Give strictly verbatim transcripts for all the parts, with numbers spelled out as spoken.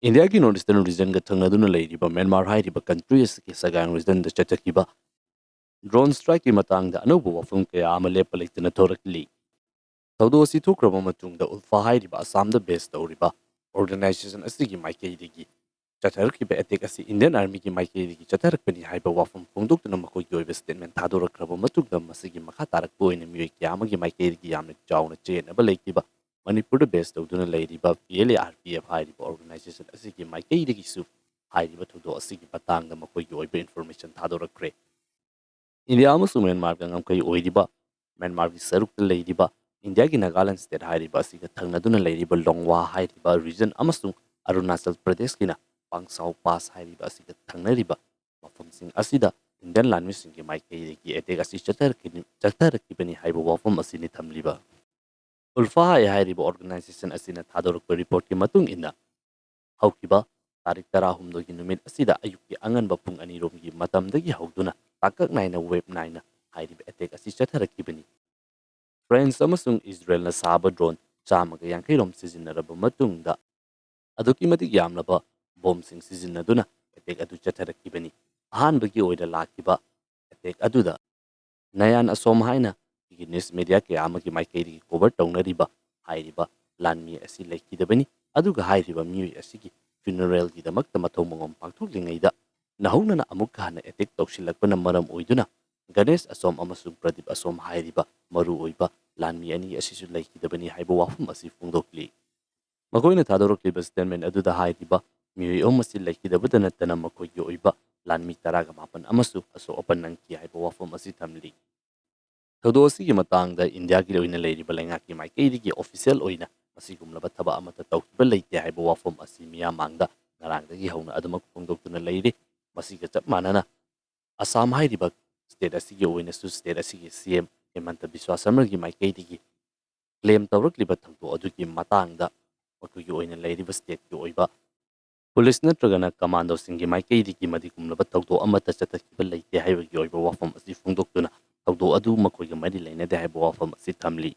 ꯏꯟꯗꯤꯌꯥꯒꯤ North Eastern Regionꯒ ꯊꯪꯅꯗꯨꯅ ꯂꯩꯔꯤꯕ Myanmar ꯍꯥꯏꯔꯤꯕ country ꯑꯁꯤꯒꯤ ꯁꯒꯥꯡ regionꯗ ꯆꯠꯊꯈꯤꯕ drone strikeꯀꯤ ꯃꯇꯥꯡꯗ ꯑꯅꯧꯕ ꯋꯥꯐꯝ ꯀꯌꯥ ꯑꯃ ꯂꯦꯞꯄ ꯂꯩꯇꯅ ꯊꯣꯔꯛꯂꯤ꯫ ꯊꯧꯗꯣꯛ ꯑꯁꯤ ꯊꯣꯛꯈ꯭ꯔꯕ ꯃꯇꯨꯡꯗ ULFA ꯍꯥꯏꯔꯤꯕ ꯑꯁꯥꯝꯗ base ꯇꯧꯔꯤꯕ organization ꯑꯁꯤꯒꯤ ꯃꯥꯏꯀꯩꯗꯒꯤ ꯆꯠꯊꯔꯛꯈꯤꯕ attack ꯑꯁꯤ Indian Armyꯒꯤ ꯃꯥꯏꯀꯩꯗꯒꯤ ꯆꯠꯊꯔꯛꯄꯅꯤ ꯍꯥꯏꯕ ꯋꯥꯐꯝ ꯐꯣꯡꯗꯣꯛꯇꯨꯅ ꯃꯈꯣꯏꯒꯤ ꯑꯣꯏꯕ statement ꯊꯥꯗꯣꯔꯛꯈ꯭ꯔꯕ ꯃꯇꯨꯡꯗ, ꯃꯁꯤꯒꯤ ꯃꯈꯥ ꯇꯥꯔꯛꯄ ꯑꯣꯏꯅ ꯃꯤꯑꯣꯏ ꯀꯌꯥ ꯑꯃꯒꯤ ꯃꯥꯏꯀꯩꯗꯒꯤ ꯌꯥꯝꯅ ꯆꯥꯎꯅ ꯆꯌꯦꯠꯅꯕ ꯂꯩꯈꯤꯕ ꯃꯅꯤꯄꯨꯔꯗ base ꯇꯧꯗꯨꯅ ꯂꯩꯔꯤꯕ P L A R P F ꯍꯥꯏꯔꯤꯕ organization ꯑꯁꯤꯒꯤ ꯃꯥꯏꯀꯩꯗꯒꯤꯁꯨ ꯍꯥꯏꯔꯤꯕ ꯊꯧꯗꯣꯛ ꯑꯁꯤꯒꯤ ꯃꯇꯥꯡꯗ ꯃꯈꯣꯏꯒꯤ ꯑꯣꯏꯕ information ꯊꯥꯗꯣꯔꯛꯈ꯭ꯔꯦ꯫ ꯏꯟꯗꯤꯌꯥ ꯑꯃꯁꯨꯡ ꯃ꯭ꯌꯥꯟꯃꯥꯔꯒ ꯉꯝꯈꯩ ꯑꯣꯏꯔꯤꯕ, ꯃ꯭ꯌꯥꯟꯃꯥꯔꯒꯤ ꯁꯔꯨꯛꯇ ꯂꯩꯔꯤꯕ ꯏꯟꯗꯤꯌꯥꯒꯤ ꯅꯥꯒꯥꯂꯦꯟ state ꯍꯥꯏꯔꯤꯕ ꯑꯁꯤꯒ ꯊꯪꯅꯗꯨꯅ ꯂꯩꯔꯤꯕ ꯂꯣꯡꯋꯥ ꯍꯥꯏꯔꯤꯕ region ꯑꯃꯁꯨꯡ ꯑꯔꯨꯅꯥꯆꯜ ꯄ꯭ꯔꯗꯦꯁꯀꯤꯅ ꯄꯥꯡꯁꯥꯎ ꯄꯥꯁ ꯍꯥꯏꯔꯤꯕ ꯑꯁꯤꯒ ꯊꯪꯅꯔꯤꯕ ꯃꯐꯝꯁꯤꯡ ꯑꯁꯤꯗ Indian ꯂꯥꯟꯃꯤꯁꯤꯡꯒꯤ ꯃꯥꯏꯀꯩꯗꯒꯤ attack ꯑꯁꯤ ꯆꯠꯊꯔꯛꯈꯤꯅꯤ-, ꯆꯠꯊꯔꯛꯈꯤꯕꯅꯤ ꯍꯥꯏꯕ ꯋꯥꯐꯝ ꯑꯁꯤꯅꯤ ꯊꯝꯂꯤꯕ꯫ ULFA ꯍꯥꯏꯔꯤꯕ organization ꯑꯁꯤꯅ ꯊꯥꯗꯣꯔꯛꯄ reportꯀꯤ ꯃꯇꯨꯡ ꯏꯟꯅ, ꯍꯧꯈꯤꯕ ꯇꯥꯔꯤꯛ ꯇꯔꯥꯍꯨꯝꯗꯣꯏꯒꯤ ꯅꯨꯃꯤꯠ ꯑꯁꯤꯗ ꯑꯌꯨꯛꯀꯤ ꯑꯉꯟꯕ ꯄꯨꯡ ꯑꯅꯤ ꯔꯣꯝꯒꯤ ꯃꯇꯝꯗꯒꯤ ꯍꯧꯗꯨꯅ ꯇꯥꯡꯀꯛ ꯅꯥꯏꯅ wave ꯅꯥꯏꯅ ꯍꯥꯏꯔꯤꯕ attack ꯑꯁꯤ ꯆꯠꯊꯔꯛꯈꯤꯕꯅꯤ꯫ France ꯑꯃꯁꯨꯡ ꯏꯖꯔꯦꯜꯅ ꯁꯥꯕ drone ꯆꯥꯝꯃꯒ ꯌꯥꯡꯈꯩ ꯔꯣꯝ ꯁꯤꯖꯤꯟꯅꯔꯕ ꯃꯇꯨꯡꯗ, ꯑꯗꯨꯛꯀꯤ ꯃꯇꯤꯛ ꯌꯥꯝꯂꯕ ꯕꯣꯝꯁꯤꯡ ꯁꯤꯖꯤꯟꯅꯗꯨꯅ attack ꯑꯗꯨ ꯆꯠꯊꯔꯛꯈꯤꯕꯅꯤ꯫ ꯑꯍꯥꯟꯕꯒꯤ ꯑꯣꯏꯅ ꯂꯥꯛꯈꯤꯕ attack ꯑꯗꯨꯗ ꯅꯌꯥꯟ ꯑꯁꯣꯝ ꯍꯥꯏꯅ ꯑꯩꯈꯣꯏꯒꯤ news media ꯀꯌꯥ ꯑꯃꯒꯤ ꯃꯥꯏꯀꯩꯗꯒꯤ cover ꯇꯧꯅꯔꯤꯕ ꯍꯥꯏꯔꯤꯕ ꯂꯥꯟꯃꯤ ꯑꯁꯤ ꯂꯩꯈꯤꯗꯕꯅꯤ꯫ ꯑꯗꯨꯒ ꯍꯥꯏꯔꯤꯕ ꯃꯤꯑꯣꯏ ꯑꯁꯤꯒꯤ funeralꯒꯤꯗꯃꯛꯇ ꯃꯊꯧ ꯃꯉꯝ ꯄꯥꯡꯊꯣꯛꯂꯤꯉꯩꯗ, ꯅꯧꯍꯧꯅꯅ ꯑꯃꯨꯛꯀ ꯍꯟꯅ attack ꯇꯧꯁꯤꯜꯂꯛꯄꯅ ꯃꯔꯝ ꯑꯣꯏꯗꯨꯅ ꯒꯅꯦꯁ ꯑꯁꯣꯝ ꯑꯃꯁꯨꯡ ꯄ꯭ꯔꯗꯤꯞ ꯑꯁꯣꯝ ꯍꯥꯏꯔꯤꯕ ꯃꯔꯨꯑꯣꯏꯕ ꯂꯥꯟꯃꯤ ꯑꯅꯤ ꯑꯁꯤꯁꯨ ꯂꯩꯈꯤꯗꯕꯅꯤ ꯍꯥꯏꯕ ꯋꯥꯐꯝ ꯑꯁꯤ ꯐꯣꯡꯗꯣꯛꯂꯤ꯫ ꯃꯈꯣꯏꯅ ꯊꯥꯗꯣꯔꯛꯂꯤꯕ statement ꯑꯗꯨꯗ ꯍꯥꯏꯔꯤꯕ ꯃꯤꯑꯣꯏ ꯑꯍꯨꯝ ꯑꯁꯤ ꯂꯩꯈꯤꯗꯕꯇ ꯅꯠꯇꯅ ꯃꯈꯣꯏꯒꯤ ꯑꯣꯏꯕ ꯂꯥꯟꯃꯤ ꯇꯔꯥꯒ ꯃꯥꯄꯟ ꯑꯃꯁꯨ ꯑꯁꯣꯛ ꯑꯄꯟ ꯅꯪꯈꯤ ꯍꯥꯏꯕ ꯋꯥꯐꯝ ꯑꯁꯤ ꯊꯝꯂꯤ꯫ ꯊꯧꯗꯣꯛ ꯑꯁꯤꯒꯤ ꯃꯇꯥꯡꯗ ꯏꯟꯗꯤꯌꯥꯒꯤ ꯑꯣꯏꯅ ꯂꯩꯔꯤꯕ ꯂꯩꯉꯥꯛꯀꯤ ꯃꯥꯏꯀꯩꯗꯒꯤ official ꯑꯣꯏꯅ ꯃꯁꯤꯒꯨꯝꯂꯕ ꯊꯕꯛ ꯑꯃꯠꯇ ꯇꯧꯈꯤꯕ ꯂꯩꯇꯦ ꯍꯥꯏꯕ ꯋꯥꯐꯝ ꯑꯁꯤ ꯃꯤꯌꯥꯝ ꯃꯥꯡꯗ ꯉꯔꯥꯡꯗꯒꯤ ꯍꯧꯅ ꯑꯗꯨꯃꯛ ꯐꯣꯡꯗꯣꯛꯇꯨꯅ ꯂꯩꯔꯤ꯫ ꯃꯁꯤꯒ ꯆꯞ ꯃꯥꯟꯅꯅ ꯑꯁꯥꯝ ꯍꯥꯏꯔꯤꯕ state ꯑꯁꯤꯒꯤ ꯑꯣꯏꯅꯁꯨ state ꯑꯁꯤꯒꯤ C M ꯍꯦꯃꯟꯇ ꯕꯤꯁ꯭ꯋꯥ ꯁꯔꯃꯒꯤ ꯃꯥꯏꯀꯩꯗꯒꯤ claim ꯇꯧꯔꯛꯂꯤꯕ ꯊꯧꯗꯣꯛ ꯑꯗꯨꯒꯤ ꯃꯇꯥꯡꯗ ꯃꯈꯣꯏꯒꯤ ꯑꯣꯏꯅ ꯂꯩꯔꯤꯕ stateꯀꯤ ꯑꯣꯏꯕ police ꯅꯠꯇ꯭ꯔꯒꯅ commandoꯁꯤꯡꯒꯤ ꯃꯥꯏꯀꯩꯗꯒꯤ ꯃꯗꯨꯒꯨꯝꯂꯕ ꯊꯧꯗꯣꯛ ꯑꯃꯠꯇ ꯆꯠꯊꯈꯤꯕ ꯂꯩꯇꯦ ꯍꯥꯏꯕꯒꯤ ꯑꯣꯏꯕ ꯋꯥꯐꯝ ꯑꯁꯤ ꯐꯣꯡꯗꯣꯛꯇꯨꯅ ꯊꯧꯗꯣꯛ ꯑꯗꯨ ꯃꯈꯣꯏꯒ ꯃꯔꯤ ꯂꯩꯅꯗꯦ ꯍꯥꯏꯕ ꯋꯥꯐꯝ ꯑꯁꯤ ꯊꯝꯂꯤ꯫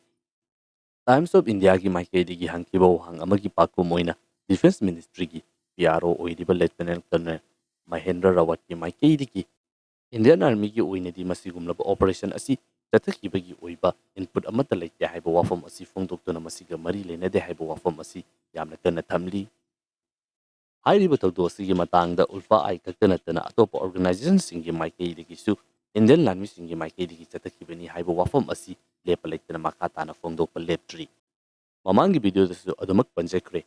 Times of Indiaꯒꯤ ꯃꯥꯏꯀꯩꯗꯒꯤ ꯍꯪꯈꯤꯕ ꯋꯥꯍꯪ ꯑꯃꯒꯤ ꯄꯥꯎꯈꯨꯝ ꯑꯣꯏꯅ Defence Ministryꯒꯤ P R O ꯑꯣꯏꯔꯤꯕ Lieutenant Colonel ꯃꯍꯦꯟꯗ꯭ꯔ ꯔꯥꯋꯠꯀꯤ ꯃꯥꯏꯀꯩꯗꯒꯤ Indian Armyꯒꯤ ꯑꯣꯏꯅꯗꯤ ꯃꯁꯤꯒꯨꯝꯂꯕ operation ꯑꯁꯤ ꯆꯠꯊꯈꯤꯕꯒꯤ ꯑꯣꯏꯕ input ꯑꯃꯠꯇ ꯂꯩꯇꯦ ꯍꯥꯏꯕ ꯋꯥꯐꯝ ꯑꯁꯤ ꯐꯣꯡꯗꯣꯛꯇꯨꯅ ꯃꯁꯤꯒ ꯃꯔꯤ ꯂꯩꯅꯗꯦ ꯍꯥꯏꯕ ꯋꯥꯐꯝ ꯑꯁꯤ ꯌꯥꯝꯅ ꯀꯟꯅ ꯊꯝꯂꯤ꯫ ꯍꯥꯏꯔꯤꯕ ꯊꯧꯗꯣꯛ ꯑꯁꯤꯒꯤ ꯃꯇꯥꯡꯗ ULFA-I ꯈꯛꯇ ꯅꯠꯇꯅ ꯑꯇꯣꯞꯄ organizationꯁꯤꯡꯒꯤ ꯃꯥꯏꯀꯩꯗꯒꯤꯁꯨ Indian ꯂꯥꯟꯃꯤꯁꯤꯡꯒꯤ ꯃꯥꯏꯀꯩꯗꯒꯤ ꯆꯠꯊꯈꯤꯕꯅꯤ ꯍꯥꯏꯕ ꯋꯥꯐꯝ ꯑꯁꯤ ꯂꯦꯞꯄ ꯂꯩꯇꯅ ꯃꯈꯥ ꯇꯥꯅ ꯐꯣꯡꯗꯣꯛꯄ ꯂꯦꯞꯇ꯭ꯔꯤ꯫ ꯃꯃꯥꯡꯒꯤ videoꯗꯁꯨ ꯑꯗꯨꯃꯛ ꯄꯟꯖꯈ꯭ꯔꯦ꯫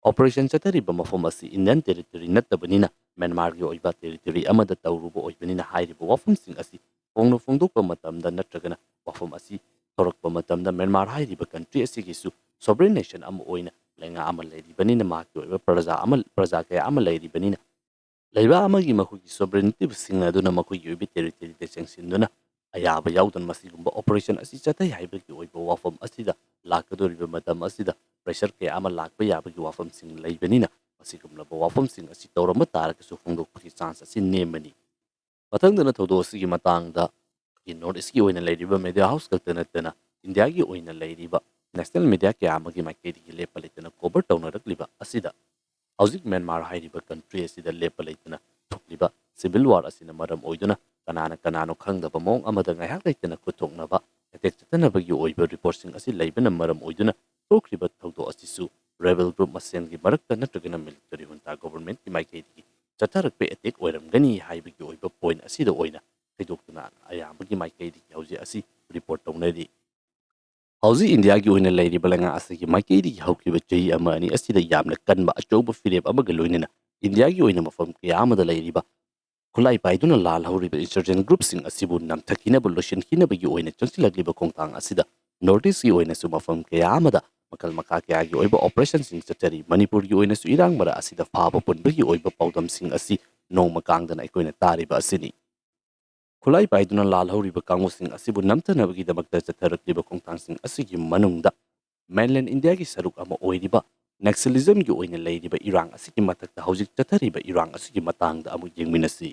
Operation ꯆꯠꯊꯔꯤꯕ ꯃꯐꯝ ꯑꯁꯤ Indian territory ꯅꯠꯇꯕꯅꯤꯅ Myanmarꯒꯤ ꯑꯣꯏꯕ territory ꯑꯃꯗ ꯇꯧꯔꯨꯕ ꯑꯣꯏꯕꯅꯤꯅ ꯍꯥꯏꯔꯤꯕ ꯋꯥꯐꯝꯁꯤꯡ ꯑꯁꯤ ꯐꯣꯡꯅ ꯐꯣꯡꯗꯣꯛꯄ ꯃꯇꯝꯗ ꯅꯠꯇ꯭ꯔꯒꯅ ꯋꯥꯐꯝ ꯑꯁꯤ ꯊꯣꯔꯛꯄ ꯃꯇꯝꯗ Myanmar ꯍꯥꯏꯔꯤꯕ country ꯑꯁꯤꯒꯤꯁꯨ sovereign nation ꯑꯃ ꯑꯣꯏꯅ ꯂꯩꯉꯥꯛ ꯑꯃ ꯂꯩꯔꯤꯕꯅꯤꯅ ꯃꯍꯥꯛꯀꯤ ꯑꯣꯏꯕ ꯄ꯭ꯔꯖꯥ ꯑꯃ, ꯄ꯭ꯔꯖꯥ ꯀꯌꯥ ꯑꯃ ꯂꯩꯔꯤꯕꯅꯤꯅ ꯂꯩꯕꯥꯛ ꯑꯃꯒꯤ ꯃꯈꯣꯏꯒꯤ sovereigntyꯕꯨ ꯁꯤꯡꯅꯗꯨꯅ ꯃꯈꯣꯏꯒꯤ ꯑꯣꯏꯕ territoryꯗ ꯆꯪꯁꯤꯟꯗꯨꯅ ꯑꯌꯥꯕ ꯌꯥꯎꯗꯅ ꯃꯁꯤꯒꯨꯝꯕ operation ꯑꯁꯤ ꯆꯠꯊꯩ ꯍꯥꯏꯕꯒꯤ ꯑꯣꯏꯕ ꯋꯥꯐꯝ ꯑꯁꯤꯗ ꯂꯥꯛꯀꯗꯧꯔꯤꯕ ꯃꯇꯝ ꯑꯁꯤꯗ pressure ꯀꯌꯥ ꯑꯃ ꯂꯥꯛꯄ ꯌꯥꯕꯒꯤ ꯋꯥꯐꯝꯁꯤꯡ ꯂꯩꯕꯅꯤꯅ ꯃꯁꯤꯒꯨꯝꯂꯕ ꯋꯥꯐꯝꯁꯤꯡ ꯑꯁꯤ ꯇꯧꯔꯝꯕ ꯇꯥꯔꯒꯁꯨ ꯐꯣꯡꯗꯣꯛꯄꯒꯤ chance ꯑꯁꯤ ꯅꯦꯝꯕꯅꯤ꯫ ꯃꯊꯪꯗꯅ ꯊꯧꯗꯣꯛ ꯑꯁꯤꯒꯤ ꯃꯇꯥꯡꯗ ꯑꯩꯈꯣꯏꯒꯤ North Eastꯀꯤ ꯑꯣꯏꯅ ꯂꯩꯔꯤꯕ media house ꯈꯛꯇ ꯅꯠꯇꯅ Indiaꯒꯤ ꯑꯣꯏꯅ ꯂꯩꯔꯤꯕ national media ꯀꯌꯥ ꯑꯃꯒꯤ ꯃꯥꯏꯀꯩꯗꯒꯤ ꯂꯦꯞꯄ ꯂꯩꯇꯅ cover ꯇꯧꯅꯔꯛꯂꯤꯕ ꯑꯁꯤꯗ ꯍꯧꯖꯤꯛ Myanmar ꯍꯥꯏꯔꯤꯕ country ꯑꯁꯤꯗ ꯂꯦꯞꯄ ꯂꯩꯇꯅ ꯊꯣꯛꯂꯤꯕ civil war ꯑꯁꯤꯅ ꯃꯔꯝ ꯑꯣꯏꯗꯨꯅ ꯀꯅꯥꯅ ꯀꯅꯥꯅꯣ ꯈꯪꯗꯕ ꯃꯑꯣꯡ ꯑꯃꯗ ꯉꯥꯏꯍꯥꯛ ꯂꯩꯇꯅ ꯈꯨꯠ ꯊꯣꯛꯅꯕ attack ꯆꯠꯊꯅꯕꯒꯤ ꯑꯣꯏꯕ reportꯁꯤꯡ ꯑꯁꯤ ꯂꯩꯕꯅ ꯃꯔꯝ ꯑꯣꯏꯗꯨꯅ ꯊꯣꯛꯈ꯭ꯔꯤꯕ ꯊꯧꯗꯣꯛ ꯑꯁꯤꯁꯨ rebel group ꯃꯁꯦꯟꯒꯤ ꯃꯔꯛꯇ ꯅꯠꯇ꯭ꯔꯒꯅ military junta governmentꯀꯤ ꯃꯥꯏꯀꯩꯗꯒꯤ ꯆꯠꯊꯔꯛꯄ attack ꯑꯣꯏꯔꯝꯒꯅꯤ ꯍꯥꯏꯕꯒꯤ ꯑꯣꯏꯕ point ꯑꯁꯤꯗ ꯑꯣꯏꯅ ꯊꯩꯗꯣꯛꯇꯨꯅ ꯑꯌꯥꯝꯕꯒꯤ ꯃꯥꯏꯀꯩꯗꯒꯤ ꯍꯧꯖꯤꯛ ꯑꯁꯤ report ꯇꯧꯅꯔꯤ꯫ ꯍꯧꯖꯤꯛ Indiaꯒꯤ ꯑꯣꯏꯅ ꯂꯩꯔꯤꯕ ꯂꯩꯉꯥꯛ ꯑꯁꯤꯒꯤ ꯃꯥꯏꯀꯩꯗꯒꯤ ꯍꯧꯈꯤꯕ ꯆꯍꯤ ꯑꯃ ꯑꯅꯤ ꯑꯁꯤꯗ ꯌꯥꯝꯅ ꯀꯟꯕ ꯑꯆꯧꯕ ꯐꯤꯔꯦꯞ ꯑꯃꯒ ꯂꯣꯏꯅꯅ Indiaꯒꯤ ꯑꯣꯏꯅ ꯃꯐꯝ ꯀꯌꯥ ꯑꯃꯗ ꯂꯩꯔꯤꯕ ꯈꯨꯠꯂꯥꯏ ꯄꯥꯏꯗꯨꯅ ꯂꯥꯜꯍꯧꯔꯤꯕ insurgent groupꯁꯤꯡ ꯑꯁꯤꯕꯨ ꯅꯝꯊꯈꯤꯅꯕ ꯂꯣꯏꯁꯤꯟꯈꯤꯅꯕꯒꯤ ꯑꯣꯏꯅ ꯆꯪꯁꯤꯜꯂꯛꯂꯤꯕ ꯈꯣꯡꯊꯥꯡ ꯑꯁꯤꯗ North Eastꯀꯤ ꯑꯣꯏꯅꯁꯨ ꯃꯐꯝ ꯀꯌꯥ ꯑꯃꯗ ꯃꯈꯜ ꯃꯈꯥ ꯀꯌꯥꯒꯤ ꯑꯣꯏꯕ operationꯁꯤꯡ ꯆꯠꯊꯔꯤ꯫ ꯃꯅꯤꯄꯨꯔꯒꯤ ꯑꯣꯏꯅꯁꯨ ꯏꯔꯥꯡ ꯃꯔꯛ ꯑꯁꯤꯗ ꯐꯥꯕ ꯄꯨꯟꯕꯒꯤ ꯑꯣꯏꯕ ꯄꯥꯎꯗꯝꯁꯤꯡ ꯑꯁꯤ ꯅꯣꯡꯃ ꯀꯥꯡꯗꯅ ꯑꯩꯈꯣꯏꯅ ꯇꯥꯔꯤꯕ ꯑꯁꯤꯅꯤ꯫ ꯈꯨꯠꯂꯥꯏ ꯄꯥꯏꯗꯨꯅ ꯂꯥꯜꯍꯧꯔꯤꯕ ꯀꯥꯡꯕꯨꯁꯤꯡ ꯑꯁꯤꯕꯨ ꯅꯝꯊꯅꯕꯒꯤꯗꯃꯛꯇ ꯆꯠꯊꯔꯛꯂꯤꯕ ꯈꯣꯡꯊꯥꯡꯁꯤꯡ ꯑꯁꯤꯒꯤ ꯃꯅꯨꯡꯗ mainland Indiaꯒꯤ ꯁꯔꯨꯛ ꯑꯃ ꯑꯣꯏꯔꯤꯕ Naxalismꯒꯤ ꯑꯣꯏꯅ ꯂꯩꯔꯤꯕ ꯏꯔꯥꯡ ꯑꯁꯤꯒꯤ ꯃꯊꯛꯇ ꯍꯧꯖꯤꯛ ꯆꯠꯊꯔꯤꯕ ꯏꯔꯥꯡ ꯑꯁꯤꯒꯤ ꯃꯇꯥꯡꯗ ꯑꯃꯨꯛ ꯌꯦꯡꯃꯤꯟꯅꯁꯤ꯫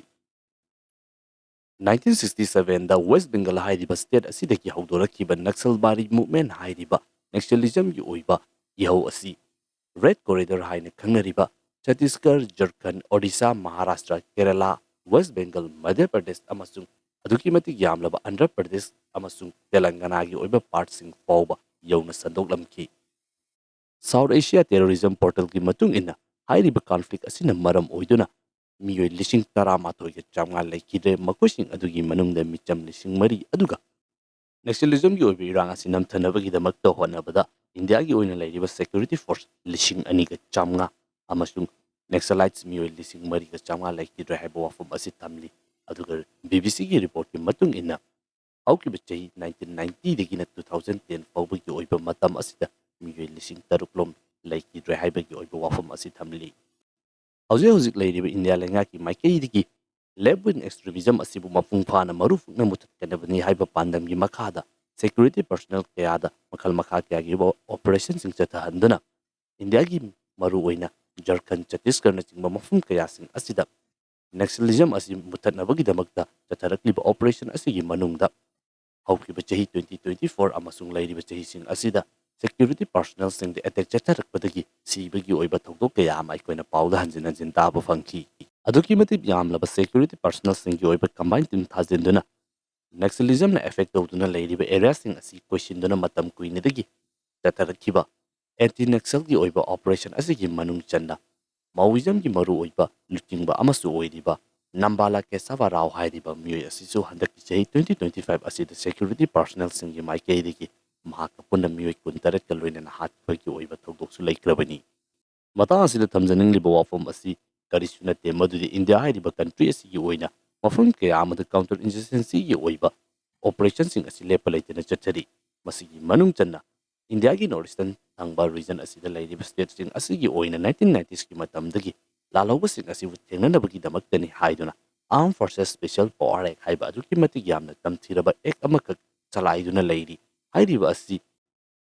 Nineteen sixty sevenꯗ West Bengal ꯍꯥꯏꯔꯤꯕ state ꯑꯁꯤꯗꯒꯤ ꯍꯧꯗꯣꯔꯛꯈꯤꯕ Naxalbari movement ꯍꯥꯏꯔꯤꯕ Naxalismꯒꯤ ꯑꯣꯏꯕ ꯏꯍꯧ ꯑꯁꯤ Red Corridor ꯍꯥꯏꯅ ꯈꯪꯅꯔꯤꯕ ꯆꯇꯤꯁꯒꯔ, ꯖꯔꯈꯟ, ꯑꯣꯗꯤꯁꯥ, ꯃꯍꯥꯔꯥꯁꯇ꯭ꯔ, ꯀꯦꯔꯂꯥ, ꯋꯦꯁ ꯕꯦꯡꯒꯜ, ꯃꯙ꯭ꯌ ꯄ꯭ꯔꯗꯦꯁ ꯑꯃꯁꯨꯡ ꯑꯗꯨꯛꯀꯤ ꯃꯇꯤꯛ ꯌꯥꯝꯂꯕ ꯑꯟꯙ꯭ꯔ ꯄ꯭ꯔꯗꯦꯁ ꯑꯃꯁꯨꯡ ꯇꯦꯂꯪꯒꯅꯥꯒꯤ ꯑꯣꯏꯕ ꯄꯥꯔꯠꯁꯤꯡ ꯐꯥꯎꯕ ꯌꯧꯅ ꯁꯟꯗꯣꯛꯂꯝꯈꯤ꯫ ꯁꯥꯎꯠ ꯑꯦꯁꯤꯌꯥ ꯇꯦꯔꯣꯔꯤꯖꯝ ꯄꯣꯔꯇꯦꯜꯒꯤ ꯃꯇꯨꯡ ꯏꯟꯅ, ꯍꯥꯏꯔꯤꯕ ꯀꯟꯐ꯭ꯂꯤꯛ ꯑꯁꯤꯅ ꯃꯔꯝ ꯑꯣꯏꯗꯨꯅ ꯃꯤꯑꯣꯏ ꯂꯤꯁꯤꯡ ꯇꯔꯥꯃꯥꯊꯣꯏꯒ ꯆꯥꯝꯃꯉꯥ ꯂꯩꯈꯤꯗ꯭ꯔꯦ꯫ ꯃꯈꯣꯏꯁꯤꯡ ꯑꯗꯨꯒꯤ ꯃꯅꯨꯡꯗ ꯃꯤꯆꯝ ꯂꯤꯁꯤꯡ ꯃꯔꯤ, ꯑꯗꯨꯒ ꯅꯦꯛꯁꯦꯂꯤꯖꯝꯒꯤ ꯑꯣꯏꯕ ꯏꯔꯥꯡ ꯑꯁꯤ ꯅꯝꯊꯅꯕꯒꯤꯗꯃꯛꯇ ꯍꯣꯠꯅꯕꯗ ꯏꯟꯗꯤꯌꯥꯒꯤ ꯑꯣꯏꯅ ꯂꯩꯔꯤꯕ ꯁꯦꯀ꯭ꯌꯨꯔꯤꯇꯤ ꯐꯣꯔꯁ ꯂꯤꯁꯤꯡ ꯑꯅꯤꯒ ꯆꯥꯝꯃꯉꯥ ꯑꯃꯁꯨꯡ ꯅꯦꯛꯁꯂꯥꯏꯠꯁ ꯃꯤꯑꯣꯏ ꯂꯤꯁꯤꯡ ꯃꯔꯤꯒ ꯆꯥꯝꯃꯉꯥ ꯂꯩꯈꯤꯗ꯭ꯔꯦ ꯍꯥꯏꯕ ꯋꯥꯐꯝ ꯑꯁꯤ ꯊꯝꯂꯤ꯫ ꯑꯗꯨꯒ ꯕꯤ ꯕꯤ ꯁꯤꯒꯤ ꯔꯤꯄꯣꯔꯠꯀꯤ ꯃꯇꯨꯡ ꯏꯟꯅ, ꯍꯧꯈꯤꯕ ꯆꯍꯤ ꯅꯥꯏꯟꯇꯤꯟ ꯅꯥꯏꯟꯇꯤꯗꯒꯤꯅ ꯇꯨ ꯊꯥꯎꯖꯟ ꯇꯦꯟ ꯐꯥꯎꯕꯒꯤ ꯑꯣꯏꯕ ꯃꯇꯝ ꯑꯁꯤꯗ ꯃꯤꯑꯣꯏ ꯂꯤꯁꯤꯡ ꯇꯔꯨꯛ ꯂꯣꯝ ꯂꯩꯈꯤꯗ꯭ꯔꯦ ꯍꯥꯏꯕꯒꯤ ꯑꯣꯏꯕ ꯋꯥꯐꯝ ꯑꯁꯤ ꯊꯝꯂꯤ꯫ ꯍꯧꯖꯤꯛ ꯍꯧꯖꯤꯛ ꯂꯩꯔꯤꯕ ꯏꯟꯗꯤꯌꯥ ꯂꯩꯉꯥꯛꯀꯤ ꯃꯥꯏꯀꯩꯗꯒꯤ ꯂꯦꯐ ꯋꯤꯡ ꯑꯦꯛꯁꯇ꯭ꯔꯤꯃꯤꯖꯝ ꯑꯁꯤꯕꯨ ꯃꯄꯨꯡ ꯐꯥꯅ ꯃꯔꯨ ꯐꯨꯛꯅ ꯃꯨꯊꯠꯀꯗꯕꯅꯤ ꯍꯥꯏꯕ ꯄꯥꯟꯗꯝꯒꯤ ꯃꯈꯥꯗ ꯁꯦꯀ꯭ꯌꯨꯔꯤꯇꯤ ꯄꯔꯁꯣꯅꯦꯜ ꯀꯌꯥꯗ ꯃꯈꯜ ꯃꯈꯥ ꯀꯌꯥꯒꯤ ꯑꯣꯏꯕ ꯑꯣꯄꯔꯦꯁꯟꯁꯤꯡ ꯆꯠꯊꯍꯟꯗꯨꯅ ꯏꯟꯗꯤꯌꯥꯒꯤ ꯃꯔꯨꯑꯣꯏꯅ ꯖꯔꯈꯟ, ꯆꯇꯤꯁꯒꯔꯅꯆꯤꯡꯕ ꯃꯐꯝ ꯀꯌꯥꯁꯤꯡ ꯑꯁꯤꯗ ꯅꯦꯛꯁꯂꯤꯖꯝ ꯑꯁꯤ ꯃꯨꯊꯠꯅꯕꯒꯤꯗꯃꯛꯇ ꯆꯠꯊꯔꯛꯂꯤꯕ ꯑꯣꯄꯔꯦꯁꯟ ꯑꯁꯤꯒꯤ ꯃꯅꯨꯡꯗ ꯍꯧꯈꯤꯕ ꯆꯍꯤ ꯇ꯭ꯋꯦꯟꯇꯤ ꯇ꯭ꯋꯦꯟꯇꯤ ꯐꯣꯔ ꯑꯃꯁꯨꯡ ꯂꯩꯔꯤꯕ ꯆꯍꯤꯁꯤꯡ ꯑꯁꯤꯗ ꯁꯦꯀ꯭ꯌꯨꯔꯤꯇꯤ ꯄꯔꯁꯣꯅꯦꯜꯁꯤꯡꯗ ꯑꯦꯇꯦꯛ ꯆꯠꯊꯔꯛꯄꯗꯒꯤ ꯁꯤꯕꯒꯤ ꯑꯣꯏꯕ ꯊꯧꯗꯣꯛ ꯀꯌꯥ ꯑꯃ ꯑꯩꯈꯣꯏꯅ ꯄꯥꯎꯗ ꯍꯟꯖꯤꯟ ꯍꯟꯖꯤꯟ ꯇꯥꯕ ꯐꯪꯈꯤ꯫ ꯑꯗꯨꯛꯀꯤ ꯃꯇꯤꯛ ꯌꯥꯝꯂꯕ ꯁꯦꯀ꯭ꯌꯨꯔꯤꯇꯤ ꯄꯔꯁꯣꯅꯦꯜꯁꯤꯡꯒꯤ ꯑꯣꯏꯕ ꯀꯝꯕꯥꯏꯟ ꯇꯤꯝ ꯊꯥꯖꯤꯟꯗꯨꯅ ꯅꯦꯛꯁꯂꯤꯖꯝꯅ ꯑꯦꯐꯦꯛ ꯇꯧꯗꯨꯅ ꯂꯩꯔꯤꯕ ꯑꯦꯔꯤꯌꯥꯁꯤꯡ ꯑꯁꯤ ꯀꯣꯏꯁꯤꯟꯗꯨꯅ ꯃꯇꯝ ꯀꯨꯏꯅꯗꯒꯤ ꯆꯠꯊꯔꯛꯈꯤꯕ ꯑꯦꯟꯇꯤ ꯅꯦꯛꯁꯜꯒꯤ ꯑꯣꯏꯕ ꯑꯣꯄꯔꯦꯁꯟ ꯑꯁꯤꯒꯤ ꯃꯅꯨꯡ ꯆꯟꯅ ꯃꯥꯑꯣꯏꯖꯝꯒꯤ ꯃꯔꯨꯑꯣꯏꯕ ꯂꯨꯆꯤꯡꯕ ꯑꯃꯁꯨ ꯑꯣꯏꯔꯤꯕ ꯅꯝꯕꯥꯂꯥ ꯀꯦꯁꯥꯚꯥ ꯔꯥꯎ ꯍꯥꯏꯔꯤꯕ ꯃꯤꯑꯣꯏ ꯑꯁꯤꯁꯨ ꯍꯟꯗꯛꯀꯤ ꯆꯍꯤ ꯇ꯭ꯋꯦꯟꯇꯤ ꯇ꯭ꯋꯦꯟꯇꯤ ꯐꯥꯏꯚ ꯑꯁꯤꯗ ꯁꯦꯀ꯭ꯌꯨꯔꯤꯇꯤ ꯄꯔꯁꯣꯅꯦꯜꯁꯤꯡꯒꯤ ꯃꯥꯏꯀꯩꯗꯒꯤ ꯃꯍꯥꯛꯀ ꯄꯨꯟꯅ ꯃꯤꯑꯣꯏ ꯀꯨꯟꯇꯔꯦꯠꯀ ꯂꯣꯏꯅꯅ ꯍꯥꯠꯈꯤꯕꯒꯤ ꯑꯣꯏꯕ ꯊꯧꯗꯣꯛꯁꯨ ꯂꯩꯈ꯭ꯔꯕꯅꯤ꯫ ꯃꯇꯥꯡ ꯑꯁꯤꯗ ꯊꯝꯖꯅꯤꯡꯂꯤꯕ ꯋꯥꯐꯝ ꯑꯁꯤ ꯀꯔꯤꯁꯨ ꯅꯠꯇꯦ, ꯃꯗꯨꯗꯤ ꯏꯟꯗꯤꯌꯥ ꯍꯥꯏꯔꯤꯕ ꯀꯟꯇ꯭ꯔꯤ ꯑꯁꯤꯒꯤ ꯑꯣꯏꯅ ꯃꯐꯝ ꯀꯌꯥ ꯑꯃꯗ ꯀꯥꯎꯟꯇꯔ ꯏꯟꯁꯔꯖꯦꯟꯁꯤꯒꯤ ꯑꯣꯏꯕ ꯑꯣꯄꯔꯦꯁꯟꯁꯤꯡ ꯑꯁꯤ ꯂꯦꯞꯄ ꯂꯩꯇꯅ ꯆꯠꯊꯔꯤ꯫ ꯃꯁꯤꯒꯤ ꯃꯅꯨꯡ ꯆꯟꯅ ꯏꯟꯗꯤꯌꯥꯒꯤ ꯅꯣꯔꯠ ꯏꯁꯇꯔꯟ ꯊꯪꯕ ꯔꯤꯖꯟ ꯑꯁꯤꯗ ꯂꯩꯔꯤꯕ ꯁ꯭ꯇꯦꯠꯁꯤꯡ ꯑꯁꯤꯒꯤ ꯑꯣꯏꯅ ꯅꯥꯏꯟꯇꯤꯟ ꯅꯥꯏꯟꯇꯤꯁꯀꯤ ꯃꯇꯝꯗꯒꯤ ꯂꯥꯜꯍꯧꯕꯁꯤꯡ ꯑꯁꯤꯕꯨ ꯊꯦꯡꯅꯅꯕꯒꯤꯗꯃꯛꯇꯅꯤ ꯍꯥꯏꯗꯨꯅ Armed Forces Special Power Act ꯍꯥꯏꯕ ꯑꯗꯨꯛꯀꯤ ꯃꯇꯤꯛ ꯌꯥꯝꯅ ꯇꯝꯊꯤꯔꯕ ꯑꯦꯛ ꯑꯃꯈꯛ ꯆꯂꯥꯏꯗꯨꯅ ꯂꯩꯔꯤ꯫ ꯍꯥꯏꯔꯤꯕ ꯑꯁꯤ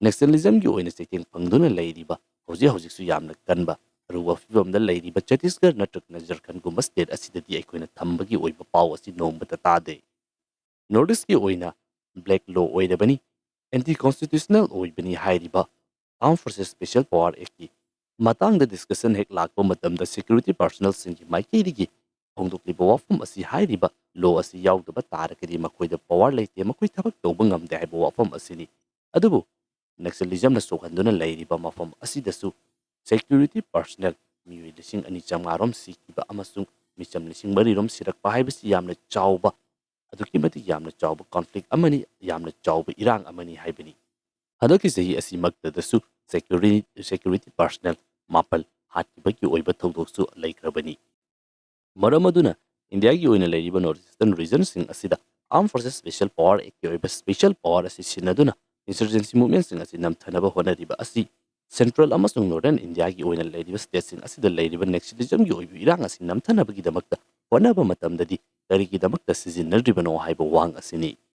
ꯅꯦꯛꯁꯅꯦꯂꯤꯖꯝꯒꯤ ꯑꯣꯏꯅ ꯆꯩꯊꯦꯡ ꯐꯪꯗꯨꯅ ꯂꯩꯔꯤꯕ, ꯍꯧꯖꯤꯛ ꯍꯧꯖꯤꯛꯁꯨ ꯌꯥꯝꯅ ꯀꯟꯕ ꯑꯔꯨꯕ ꯐꯤꯕꯝꯗ ꯂꯩꯔꯤꯕ ꯆꯇꯤꯁꯒꯔ ꯅꯠꯇ꯭ꯔꯒꯅ ꯖꯔꯈꯟꯒꯨꯝꯕ ꯁ꯭ꯇꯦꯠ ꯑꯁꯤꯗꯗꯤ ꯑꯩꯈꯣꯏꯅ ꯊꯝꯕꯒꯤ ꯑꯣꯏꯕ ꯄꯥꯎ ꯑꯁꯤ ꯅꯣꯡꯃꯇ ꯇꯥꯗꯦ꯫ ꯅꯣꯔꯠ ꯏꯁꯀꯤ ꯑꯣꯏꯅ ꯕ꯭ꯂꯦꯛ ꯂꯣ ꯑꯣꯏꯔꯕꯅꯤ, ꯑꯦꯟꯇꯤ ꯀꯣꯟꯁꯇꯤꯇ꯭ꯌꯨꯁꯅꯦꯜ ꯑꯣꯏꯕꯅꯤ ꯍꯥꯏꯔꯤꯕ Armed Forces Special Power Actꯀꯤ ꯃꯇꯥꯡꯗ ꯗꯤꯁꯀꯁꯟ ꯍꯦꯛ ꯂꯥꯛꯄ ꯃꯇꯝꯗ ꯁꯦꯀ꯭ꯌꯨꯔꯤꯇꯤ ꯄꯥꯔꯁꯅꯦꯜꯁꯤꯡꯒꯤ ꯃꯥꯏꯀꯩꯗꯒꯤ ꯐꯣꯡꯗꯣꯛꯂꯤꯕ ꯋꯥꯐꯝ ꯑꯁꯤ ꯍꯥꯏꯔꯤꯕ ꯂꯣ ꯑꯁꯤ ꯌꯥꯎꯗꯕ ꯇꯥꯔꯒꯗꯤ ꯃꯈꯣꯏꯗ ꯄꯋꯥꯔ ꯂꯩꯇꯦ, ꯃꯈꯣꯏ ꯊꯕꯛ ꯇꯧꯕ ꯉꯝꯗꯦ ꯍꯥꯏꯕ ꯋꯥꯐꯝ ꯑꯁꯤꯅꯤ꯫ ꯑꯗꯨꯕꯨ ꯅꯛꯁꯂꯤꯖꯝꯅ ꯁꯣꯛꯍꯟꯗꯨꯅ ꯂꯩꯔꯤꯕ ꯃꯐꯝ ꯑꯁꯤꯗꯁꯨ ꯁꯦꯀ꯭ꯌꯨꯔꯤꯇꯤ ꯄꯥꯔꯁꯅꯦꯜ ꯃꯤꯑꯣꯏ ꯂꯤꯁꯤꯡ ꯑꯅꯤ ꯆꯥꯝꯃꯉꯥ ꯔꯣꯝ ꯁꯤꯈꯤꯕ ꯑꯃꯁꯨꯡ ꯃꯤꯆꯝ ꯂꯤꯁꯤꯡ ꯃꯔꯤ ꯔꯣꯝ ꯁꯤꯔꯛꯄ ꯍꯥꯏꯕꯁꯤ ꯌꯥꯝꯅ ꯆꯥꯎꯕ, ꯑꯗꯨꯛꯀꯤ ꯃꯇꯤꯛ ꯌꯥꯝꯅ ꯆꯥꯎꯕ ꯀꯣꯟꯐ꯭ꯂꯤꯛ ꯑꯃꯅꯤ, ꯌꯥꯝꯅ ꯆꯥꯎꯕ ꯏꯔꯥꯡ ꯑꯃꯅꯤ ꯍꯥꯏꯕꯅꯤ꯫ ꯍꯟꯗꯛꯀꯤ ꯆꯍꯤ ꯑꯁꯤꯃꯛꯇꯗꯁꯨ ꯁꯦꯀ꯭ꯌꯨꯔꯤ-, ꯁꯦꯀ꯭ꯌꯨꯔꯤꯇꯤ ꯄꯥꯔꯁꯅꯦꯜ ꯃꯥꯄꯜ ꯍꯥꯠꯈꯤꯕꯒꯤ ꯑꯣꯏꯕ ꯊꯧꯗꯣꯛꯁꯨ ꯂꯩꯈ꯭ꯔꯕꯅꯤ꯫ ꯃꯔꯝ ꯑꯗꯨꯅ ꯏꯟꯗꯤꯌꯥꯒꯤ ꯑꯣꯏꯅ ꯂꯩꯔꯤꯕ ꯅꯣꯔꯠ ꯏꯁꯇꯔꯟ ꯔꯤꯖꯟꯁꯤꯡ ꯑꯁꯤꯗ ꯑꯥꯔꯝ ꯐꯣꯔꯁꯦꯁ ꯁ꯭ꯄꯦꯁꯤꯌꯦꯜ ꯄꯋꯥꯔ ꯑꯦꯛꯀꯤ ꯑꯣꯏꯕ ꯁ꯭ꯄꯦꯁꯤꯌꯦꯜ ꯄꯋꯥꯔ ꯑꯁꯤ ꯁꯤꯖꯤꯟꯅꯗꯨꯅ ꯏꯟꯁꯔꯖꯦꯟꯁꯤ ꯃꯨꯚꯃꯦꯟꯠꯁꯤꯡ ꯑꯁꯤ ꯅꯝꯊꯅꯕ ꯍꯣꯠꯅꯔꯤꯕ ꯑꯁꯤ ꯁꯦꯟꯇ꯭ꯔꯦꯜ ꯑꯃꯁꯨꯡ ꯅꯣꯔꯗꯔꯟ ꯏꯟꯗꯤꯌꯥꯒꯤ ꯑꯣꯏꯅ ꯂꯩꯔꯤꯕ ꯁ꯭ꯇꯦꯠꯁꯤꯡ ꯑꯁꯤꯗ ꯂꯩꯔꯤꯕ ꯅꯦꯛꯁꯂꯤꯖꯝꯒꯤ ꯑꯣꯏꯕ ꯏꯔꯥꯡ ꯑꯁꯤ ꯅꯝꯊꯅꯕꯒꯤꯗꯃꯛꯇ ꯍꯣꯠꯅꯕ ꯃꯇꯝꯗꯗꯤ ꯀꯔꯤꯒꯤꯗꯃꯛꯇ ꯁꯤꯖꯤꯟꯅꯗ꯭ꯔꯤꯕꯅꯣ ꯍꯥꯏꯕ ꯋꯥꯍꯪ ꯑꯁꯤꯅꯤ꯫